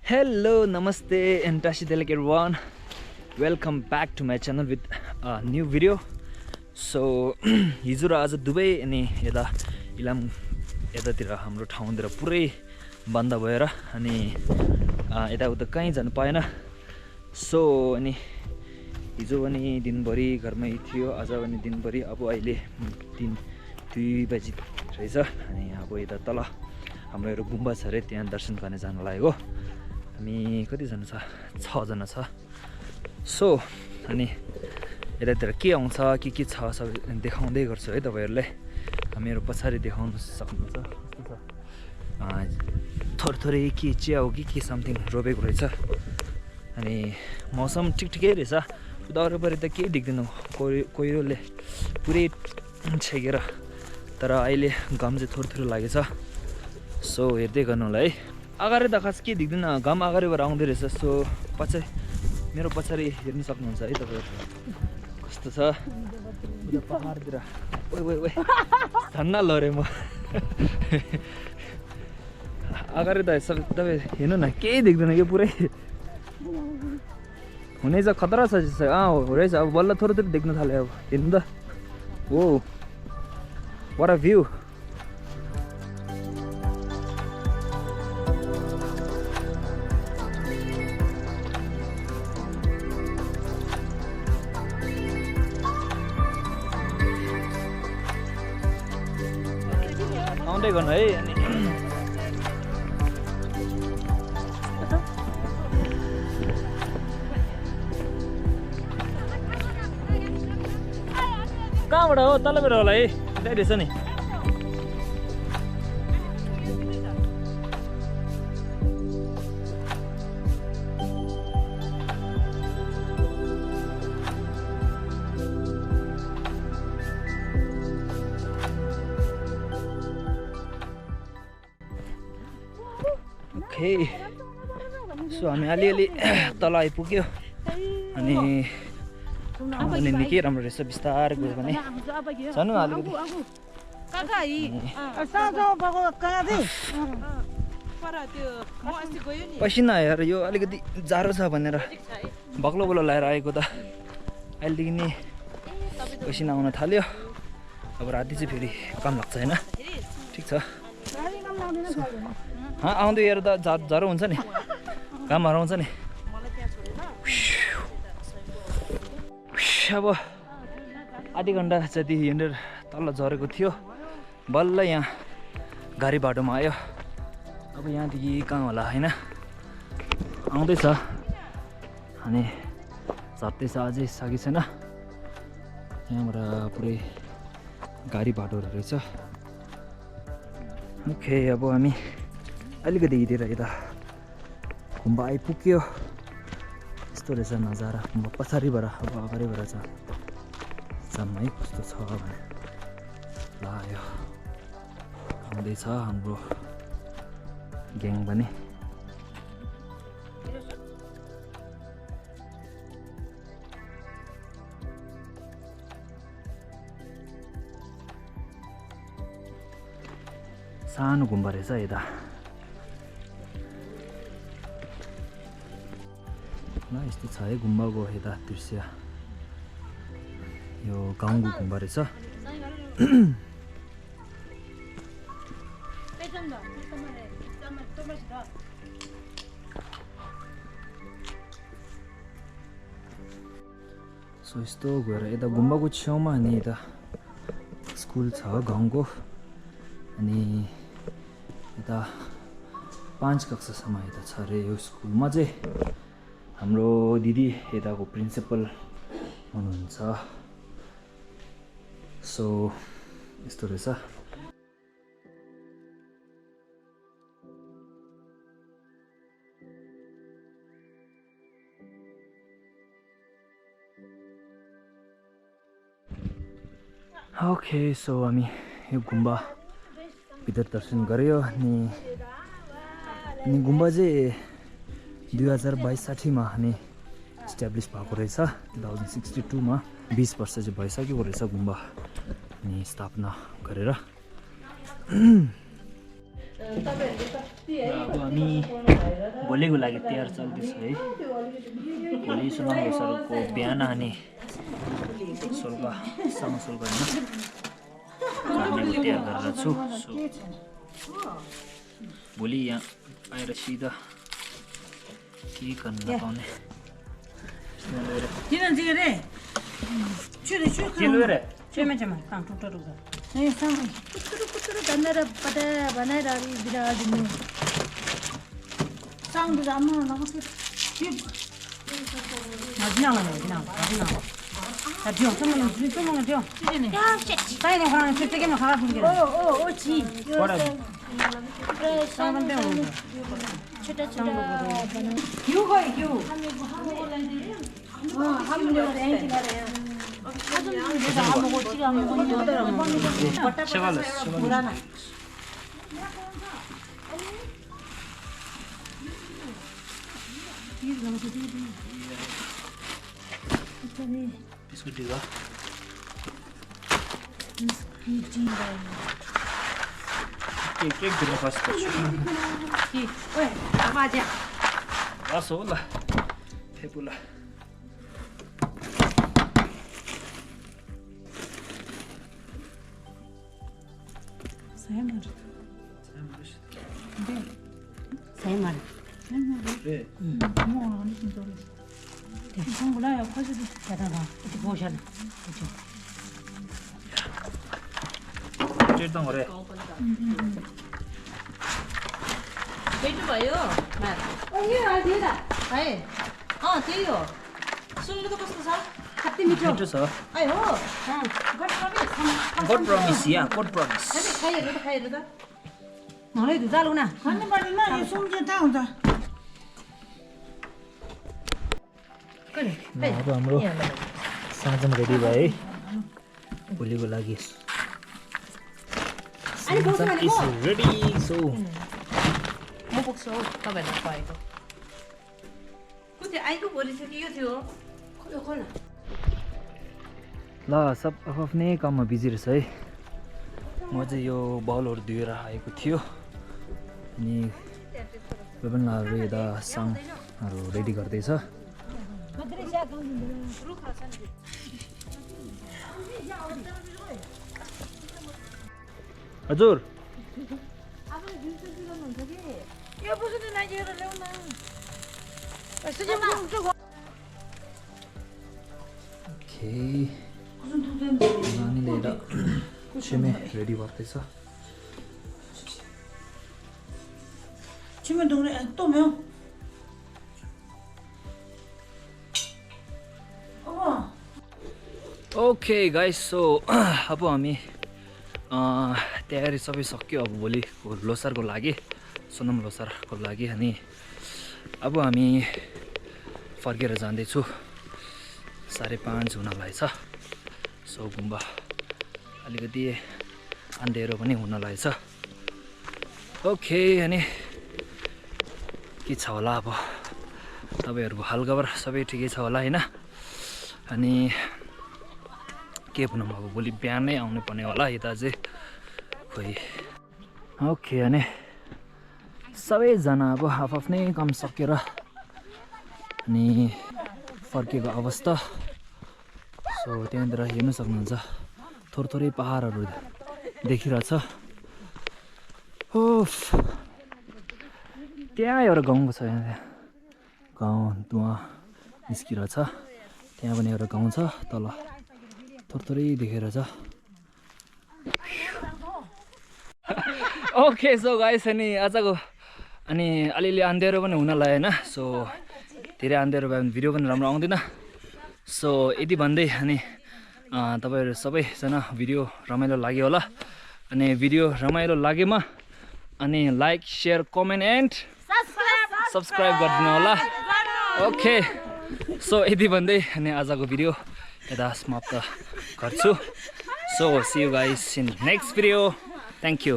Hello, namaste, and Tashidelek everyone. Welcome back to my channel with a new video. So, हिजो र आज दुवै अनि यता इलाम यतातिर हाम्रो ठाउँतिर पुरै बन्द भएर अनि यताउता कहीँ जानु पाएन. सो अनि हिजो अनि दिनभरि घरमै थियो. आज पनि दिनभरि अब अहिले 2 बजी रहेछ अनि अब यता तल हाम्रो एउटा गुम्बा छ रे त्यहाँ दर्शन गर्न जान लागेको. हामी कतिजना छ 6 जना छ. सो अनि यतातिर के आउँछ के छ सब देखाउँदै गर्छु है तपाईहरुलाई. मेरो पछाडी देखाउन सक्नुहुन्छ. थोरै के चिया हो कि समथिङ रोपेको रहेछ. अनि मौसम ठिकठिकै रहेछ. उदावरपरि त केही देख्दैन. कोइरोले पुरै छेकेर तर अहिले घाम चाहिँ थोरै लागेछ. सो हेर्दै गर्नु होला है. अगाडि त खास के देख्दैन. घाम अगाडिबाट आउँदै रहेछ. सो मेरो पछाडि हेर्न सक्नुहुन्छ है तपाईहरु. कस्तो छ उता पहाडतिर. ओइ धन्न लरे म. अगाडि त तपाईँ हेर्नु न केही देख्दैन के पुरै हुने चाहिँ खतरा छ. हो रहेछ. अब बल्ल थोरै देख्न थाल्यो. अब हेर्नु त. Oh what a view. आउँदै गर्नु है. अनि कहाँबाट हो तलबाट होला है. त्यही रहेछ नि. ओके सो हामी अलिअलि तल आइपुग्यो. अनि निकै राम्रो रहेछ. बिस्तारै गयो भने सानो अलिकति पसिना आएर यो अलिकति जाडो छ भनेर बक्लो लाएर आएको त अहिलेदेखि नै पसिना आउन थाल्यो. अब राति चाहिँ फेरि काम लाग्छ होइन. ठिक छ. आउँदै हेर त ज्वरो हुन्छ नि. घाम हराउँछ नि. अब आधी घन्टा जति हिँडेर तल झरेको थियो. बल्ल यहाँ गाडी बाटोमा आयो. अब यहाँदेखि कहाँ होला होइन. आउँदैछ अनि झर्दैछ. अझै सकेको छैन. यहाँबाट पुरै गाडी बाटोहरू रहेछ. ओके अब हामी अलिकति हिँडेर यता गुम्बा आइपुग्यो. यस्तो रहेछ नजारा. गुम्बा पछाडिबाट अब अगाडिबाट छ जम्मै कस्तो छ भने लाग्यो. आउँदैछ हाम्रो ग्याङ पनि. सानो गुम्बा रहेछ यता. यस्तो छ है गुम्बाको यता दृश्य. यो गाउँको गुम्बा रहेछ. सो यस्तो गएर यता गुम्बाको छेउमा अनि यता स्कुल छ गाउँको. अनि यता 5 कक्षासम्म यता छ अरे यो स्कुलमा चाहिँ. हाम्रो दिदी यताको प्रिन्सिपल हुनुहुन्छ. सो यस्तो रहेछ. ओके सो हामी यो गुम्बा भित्र दर्शन गऱ्यो. अनि गुम्बा चाहिँ 2022-23 मा अनि इस्टाब्लिस भएको रहेछ. 2062 मा 20 वर्ष चाहिँ भइसकेको रहेछ गुम्बा अनि स्थापना गरेर. अब हामी भोलिको लागि तयार चल्दैछ है भोलि सोनाम लोसारको बिहान अनि सोलका सानो सोलका होइन तयार गरेर छु सो भोलि यहाँ आएर सिधा के गर्न नपाउने बिस्कुट दिगा केक दिन फर्स्ट बस हो ल फेपुला 찔덩 그래. भेट्नु भयो त्यही हो सुन्नु त कस्तो छ कति मिठो मिठो छ आइ हो गड प्रमिस या गड प्रमिस खाइहेर्नु त मलाई धुचालु न खानु पर्दैन यो सुम्के त हुन्छ अब हाम्रो साँझमा रेडी भयो है भोलिको लागि रेडी सो म पुग्छु हौ तपाईँहरूलाई खुवाएको कुन आइको भोलि थियो कि यो थियो खोल ल सब आफ्नै काममा बिजी रहेछ है म चाहिँ यो बलहरू धुएर आएको थियो अनि विभिन्नहरू यता साङहरू रेडी गर्दैछ हजुर नानीले यता छिमे रेडी गर्दैछ 치면 동네 또 명. ओके गाइस सो अब हामी तयारी सबै सक्यो अब भोलिको लोसारको लागि सोनाम लोसारको लागि अनि अब हामी फर्केर जाँदैछु 5:30 हुन लागेछ सो गुम्बा अलिकति अँध्यारो पनि हुन लागेछ ओके अनि के छ होला अब तपाईँहरूको हालखबर सबै ठिकै छ होला हैन अनि के भनौँ अब भोलि बिहानै आउनु पर्ने होला यता चाहिँ खोइ ओके अनि सबैजना अब आफ्नै काम सकेर अनि फर्केको अवस्था सो त्यहाँनिर हेर्नु सक्नुहुन्छ थोरै पहाडहरू देखिरहेछ ओफ त्यहाँ एउटा गाउँको छ यहाँ गाउँ धुवा निस्किरहेछ त्यहाँ पनि एउटा गाउँ छ तल थोरै देखेर छ ओके सो गाइस अनि आजको अनि अलिअलि अँध्यारो पनि हुन लाग्यो होइन सो धेरै अँध्यारो भयो भने भिडियो पनि राम्रो आउँदैन सो यति भन्दै अनि तपाईँहरू सबैजना भिडियो रमाइलो लाग्यो होला अनि भिडियो रमाइलो लागेमा अनि like share comment and subscribe गरिदिनु होला ओके सो यति भन्दै अनि आजको भिडियो यता समाप्त गर्छु so see you guys in next video thank you